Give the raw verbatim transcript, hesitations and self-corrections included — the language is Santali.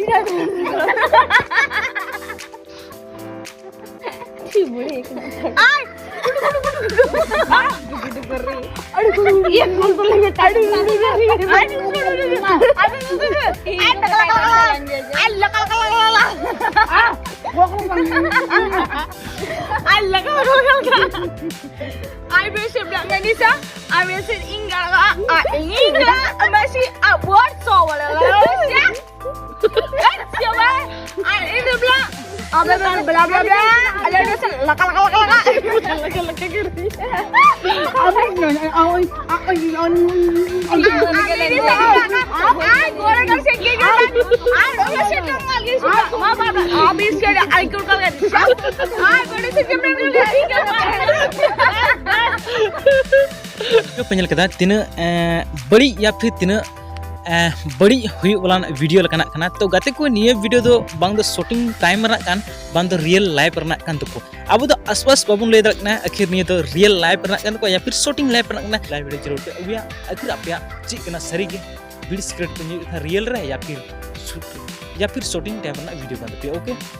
ᱟᱭ! Ai, bai se bla ngai ni sa. Ai, bai se ingara. Ai, ingara. Bai se abor so wala la. Ai, siapa? Ai, ini bla. Abla bla bla bla bla. Ada ada sen laka laka laka laka. Laka laka gini. Ai, goreng nasi gigi. Ai, nasi gigi. Habis kena ai kurkal kan. Ai, goreng nasi gigi. Video ᱯᱮ ᱧᱮᱞ ᱠᱮᱫᱟ ᱛᱤᱱᱟᱹᱜ ᱮᱸ, ᱵᱟᱹᱲᱤᱡ ᱭᱟ ᱯᱷᱤᱨ ᱛᱤᱱᱟᱹᱜ ᱮᱸ, ᱵᱟᱹᱲᱤᱡ ᱦᱩᱭᱩᱜ ᱵᱟᱞᱟ ᱵᱷᱤᱰᱤᱭᱳ ᱞᱮᱠᱟᱱᱟᱜ ᱠᱟᱱᱟ᱾ ᱛᱚ ᱜᱟᱛᱮ ᱠᱚ, ᱱᱤᱭᱟᱹ ᱵᱷᱤᱰᱤᱭᱳ ᱫᱚ ᱵᱟᱝ ᱫᱚ ᱥᱩᱴᱤᱝ ᱴᱟᱭᱤᱢ ᱨᱮᱱᱟᱜ ᱠᱟᱱ, ᱵᱟᱝ ᱫᱚ ᱨᱤᱭᱮᱞ ᱞᱟᱭᱤᱯ ᱨᱮᱱᱟᱜ ᱠᱟᱱ ᱛᱟᱠᱚ᱾ ᱟᱵᱚ ᱫᱚ ᱟᱥᱯᱟᱥ ᱵᱟᱵᱚᱱ ᱞᱟᱹᱭ ᱫᱟᱲᱮᱭᱟᱜ ᱠᱟᱱᱟ ᱟᱹᱠᱷᱤᱨ ᱱᱤᱭᱟᱹ ᱫᱚ ᱨᱤᱭᱮᱞ ᱞᱟᱭᱤᱯ ᱨᱮᱱᱟᱜ ᱠᱟᱱ ᱛᱟᱠᱚᱣᱟ ᱭᱟ ᱯᱷᱤᱨ ᱥᱩᱴᱤᱝ ᱞᱟᱭᱤᱯ ᱨᱮᱱᱟᱜ ᱠᱟᱱᱟ᱾ ᱞᱟᱭᱤᱯ ᱨᱮ ᱡᱟᱹᱨᱩᱲ ᱛᱮ ᱟᱹᱜᱩᱭᱟ᱾ ᱟᱹᱠᱷᱤᱨ ᱟᱯᱮᱭᱟᱜ ᱪᱮᱫ ᱠᱟᱱᱟ ᱥᱟᱹᱨᱤ ᱜᱮ ᱵᱤᱲᱤ ᱥᱤᱠᱨᱮᱴ ᱯᱮ ᱧᱩᱭᱮᱫ ᱠᱟᱱᱟ ᱨᱤᱭᱮᱞ ᱨᱮ ᱭᱟ ᱯᱷᱤᱨ ᱥᱩᱴ ᱭᱟ ᱯᱷᱤᱨ ᱥᱩᱴᱤᱝ ᱴᱟᱭᱤᱢ ᱨᱮᱱᱟᱜ ᱵᱷᱤᱰᱤᱭᱳ ᱠᱟᱱ ᱛᱟᱯᱮᱭᱟ? ᱳᱠᱮ,